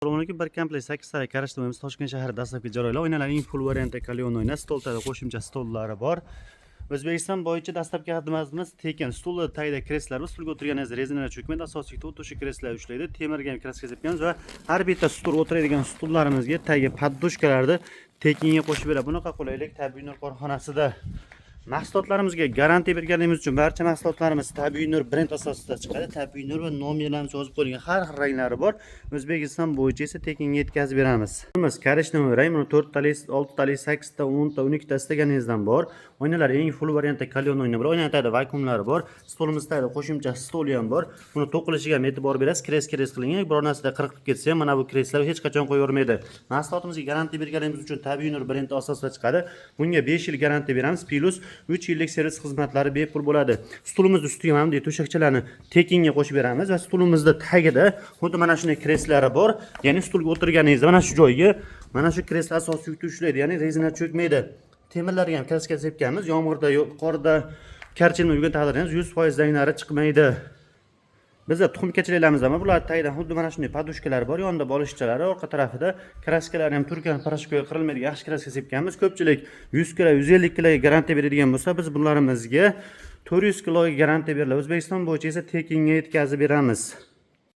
Assalomu alaykum. Bir komplekt sakkizta коричневый, Toshkent shahri, dastlabki jarayonlar. Oynalarning full variantda каленый oyna, stol tagida qo'shimcha stollari bor. O'zbekiston bo'yicha dastlabki xizmatimiz tekin. Stulni tagida kreslolar, stulga o'tirganingizda rezinalar cho'kmaydi, asosiysi xuddi o'sha kreslolar ushlaydi. Temirga ham краска sepganmiz va har bitta stul, o'tiradigan stullarimizga tagi подушка larni tekinga qo'shib beradi. Bunaqa qulaylik Tabiiy nur korxonasida. Mahsulotlarimizga garantiya berganimiz uchun barcha mahsulotlarimiz Tabiiy nur brend asosida chiqadi. Tabiiy nur va nomerlarimiz yozib qo'yilgan, har xil ranglari bor. O'zbekiston bo'yicha esa tekinga yetkazib beramiz. Biz коричневый rang, buni to'rttalik, oltitalik, sakkizta, 10ta, 12ta istaganingizdan bor. Oynalar eng full variantda каленый oyna bor. Oynani tagida vakuumlari bor. Stolimiz tagida qo'shimcha stoli ham bor. Buni to'qilishiga ham e'tibor berasiz. Kres kres qilingan. Biror narsada qirqib ketsa ham, mana bu kreslar hech qachon qo'yavermaydi. Mahsulotimizga garantiya berganimiz uchun Tabiiy nur brendi asosida chiqadi. Bunga 5 yil garantiya beramiz, плюс 3 yillik servis xizmatlari bepul bo'ladi. Stulimiz ustiga mana bunday to'shakchalarni tekinga qo'shib beramiz va stulimizni tagida xuddi mana shunday kreslari bor. Ya'ni stulga o'tirganingizda mana shu joyga mana shu kreslo asosiy yukni ushlaydi, ya'ni rezina cho'kmaydi. Temirlarga ham краска sepganmiz. Yomg'irda, qorda, karchinda yurgan taqdirda ham 100% ranglari chiqmaydi. Bizda tuxum kachalalarimiz ham, bular tagidan xuddi mana shunday подушка lar bor, yonida bolishchalari, orqa tarafida краска lari ham turkan порошок ga qirilmaydigan yaxshi краска sepganmiz. Ko'pchilik 100 kilo, 150 kiloga garantiya beradigan bo'lsa, biz bunlarimizga 400 kiloga garantiya beriladi. O'zbekiston bo'yicha esa tekinga yetkazib beramiz.